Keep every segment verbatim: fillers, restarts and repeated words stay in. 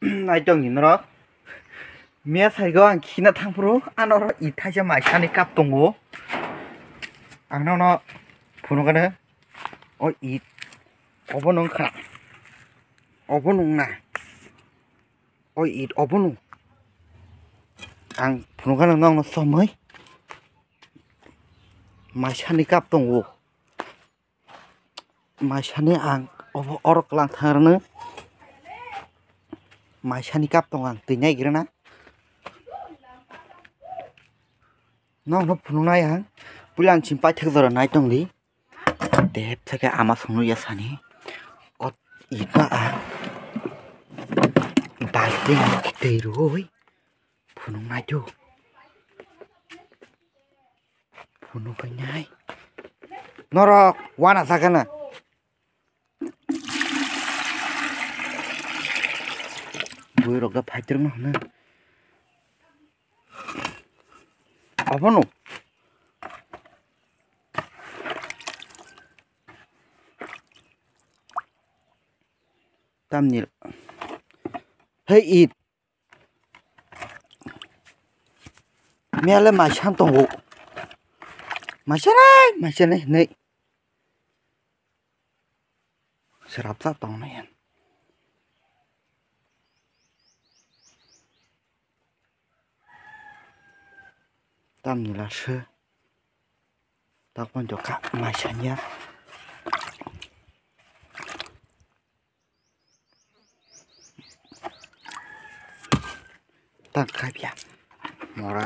Nai tong di norok. Miya saigo ang khina thangphuru, ano oro it thaisa maisani cup tongo. Ang nono phunukgano o it obo nung kha. Obo nung na. O it obo nung. Ang phunukgano nokno somoi maisani cup tongo. Maisani ang obo oro kwlang thangrwno maisani cup tongo, ang twi naigrwna. Nokno phunuknai ang puila ang chini paithak jora nai tongdi. Dep thake ama songno yasani. O itma ang balti twi rwui phunuknai do. Phunuknai. Norok wana sakana. Bui rok da phaitrwng no hwnwi. Abono. Tamni. Hey, it. Mele maisan tongo. Maisanai, maisanai hinui. Serapsa tongnai yan. Tamni lase. Takon jokha maisanya. Tang khaipya mora.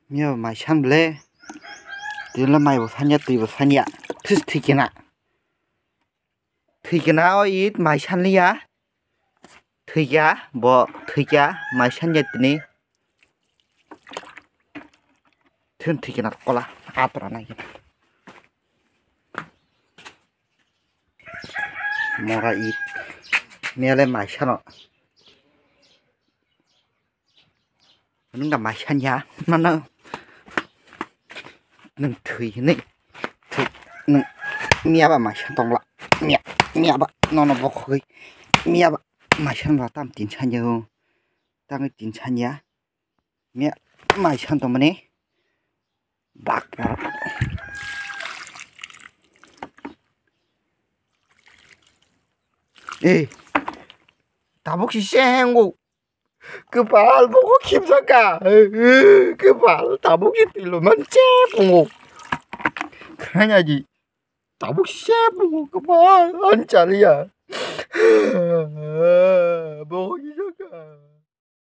Miya mai san ble. Tila mai bo sanya, twi bo sanya. This thikena. Thwikena o it mai sanliya. Thwikya bo, thwikya mai sanya tini. Thun thwikena kola atra nai. Mora it. Mele mai sano. Nwng da mai sanya mano. Nwng thwi hinwi. Thwi nwng miya ba mai san tongla. Miya, miya ba nono bokhogwi. Miya ba mai san ba tam tin sanya o. Tangwi tin sanya. Miya mai san tongmani. Bak bak. Eh. Tabuk si sengo. Kwpal bogo khibjaka. Kwpal tabuk si tilo manche pungo. Khaina di. Tabuk si se pungo kwpal an chaliya.